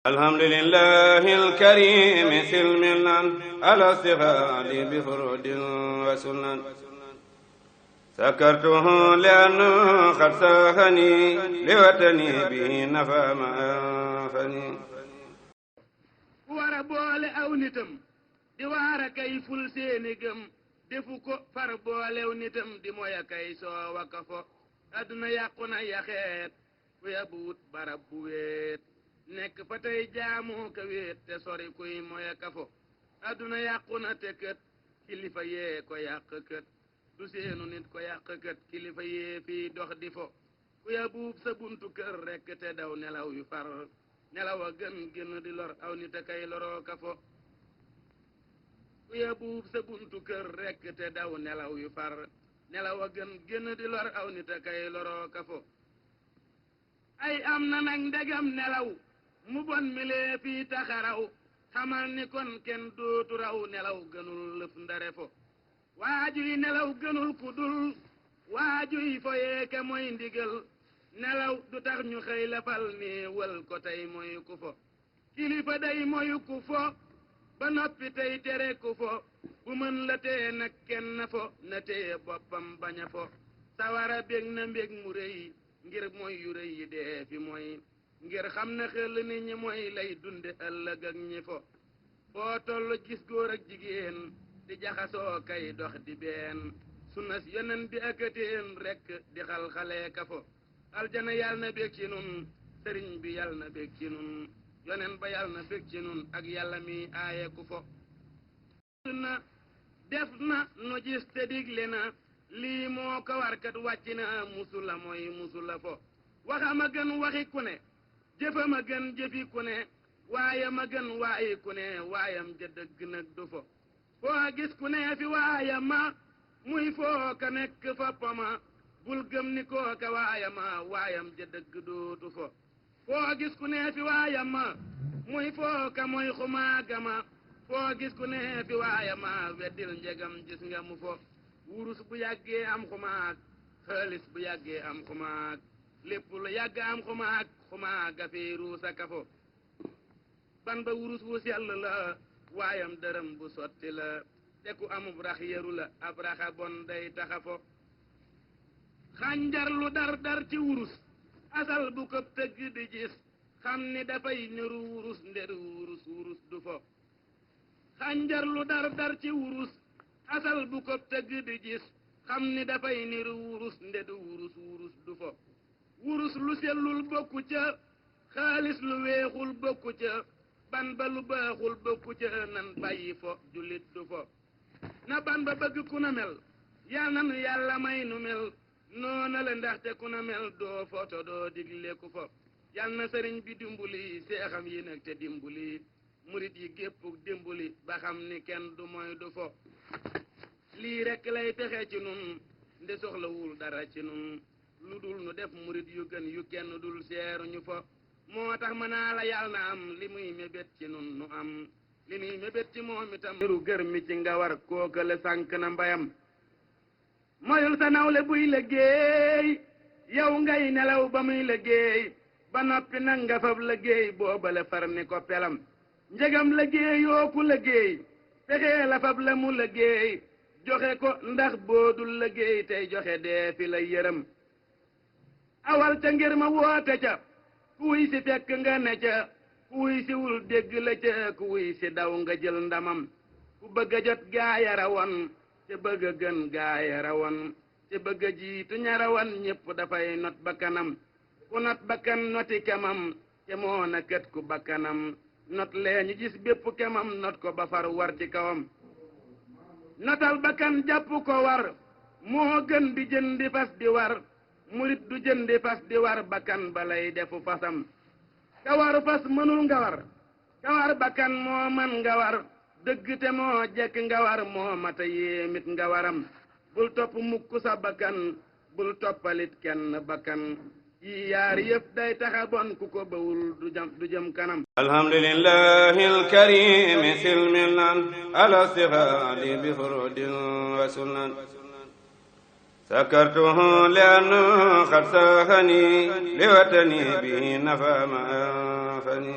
alhamdulillahi alkarimi silmilan ala stighaali bi furudin wa sunan sakartuhu li'anna qad saxani liwatani bihi nafa ma anfani ku war a boole aw nitam di waar a kay ful seeni gëm defu ko far boolew nitam di moy a kay soowa ka fo adduna yàqu na yaxeet ku yabu wut barab bu weet nekk fa tey jaamoo ka weet te sori kuy moy a ka fo adduna yàqu na te kët kilifa yee ko yàq kët du seenu nit ko yàq kët kilifa yee fii dox di fo ku yabuub sa buntu kër rekk te daw nelaw yu far nelaw a gën di lor aw nit a kay loroo ka fo ku yabuub sa buntu kër rekk te daw nelaw yu far nelaw a gën di lor aw nit a kay loroo ka fo ay am na nag ndegam nelaw mu bon mi lee fii taxaraw xamal ni kon kenn dootu raw nelaw gënul lëf ndare fo waajuy nelaw gënul ku dul waajuy foyee ka mooy ndigal nelaw du tax ñu xëy lafal néewal ko tey mooy ku fo kilifa day mooy ku fo ba noppi tey tere ku fo bu mën la tee nag kenn fo na tee boppam bañ a fo sawara bég na mbég mu rëy ngir mooy yu rëy yi dee fi mooy ngir xam na xel nit ñi mooy lay dunde ëllëg ak ñi fo foo toll gis góor ak jigéen di jaxasoo kay dox di benn sunnas yonen bi akateen rekk di xal-xalee ka fo aljana yàlla na bég ci nun sëriñ bi yàlla na bég ci nun yonen ba yàlla na bég ci nun ak yàlla mi aaye ku fo na def na nu gis te digle na lii moo ko warkat wàcc na musula mooy musula fo waxam a gën waxi ku ne jëfam a gën jëfi ku ne waayam a gën waayi ku ne waayam ja dëgg nag du fo foo gis ku ne fi waayama muy foo ka nekk foppama bul gëm ni kooka waayama waayam ja dëgg dootu fo foo gis ku ne fi waayama muy foo ka mooy xumaagama foo gis ku ne fi waayama weddil njegam gis nga mu fo wurus bu yàggee am xumaag xaalis bu yàggee am xumaag lépp lu yàgg am xumaag xumaaga fi ruusa ka fo ban ba wurus wu sell la waayam dërëm bu sotti la te ku amub rax yeru la ab raxa bon day taxa fo xànjar lu dar ci wurus asal bu ko tëgg di gis xam ni dafay niru wurus nderu wurus du fo xànjar lu dar ci wurus asal bu ko tëgg di gis xam ni dafay niru wurus ndedu wurus du fo wurus lu sellul bokku ca xaalis lu weexul bokku ca ban ba lu baaxul bokku ca nan bàyyi fo jullit du fo na ban ba bëgg ku na mel yal na nu yàlla may nu mel noona la ndaxte ku na mel doo foto doo digle ku fo yal na sëriñ bi dimbali seexam yi nag te dimbali murit yi gépp dimbali ba xam ni kenn du mooy du fo lii rekk lay pexe ci nun nde soxlawul dara ci nun lu dul nu def murit yu gën yu kenn dul seeru ñu fo moo tax mën naa la yàlla na am li muy mébét ci nun nu am li muy mébét ci moom itam ru gër mi ci nga war kookale sànk na mbayam moyul sa nawle buy liggéey yow ngay nelaw ba muy liggéey ba noppi nag nga fab liggéey boobale far ni ko pelam njegam liggéey yoo ku liggéey fexee la fab la mu liggéey joxe ko ndax boodul liggéey tey joxe dee fi la yërëm awal ca ngir ma woote ca kuy si fekk nga ne ca kuy si wul dégg la ca kuy si daw nga jël ndamam ku bëgg a jot gaaya rawoon te bëgg a gën gaaya rawoon te bëgg a jiitu ña rawoon ñépp dafay not bakkanam ku not bakkan noti kemam te moo na kët ku bakkanam not lee ñu gis bépp kemam not ko ba far war ci kawam notal bakkan jàpp ko war moo gën di jëndi fas di war murit du jëndi fas di war bakkan balay defu fasam ka waru fas mënul nga war ka war bakkan moo man nga war dëgg te moo jekk nga war moo mata yéemit nga waram bul topp mukk sa bakkan bul toppalit kenn bakkan yi yaar yëpp day taxa bon ku ko bawul du jëm kanam alhamdulillahi alkarimi silmilan ala stighaali bi furudin wa sunan sakartuhu li'anna qad saxani liwatani bihi nafa ma anfani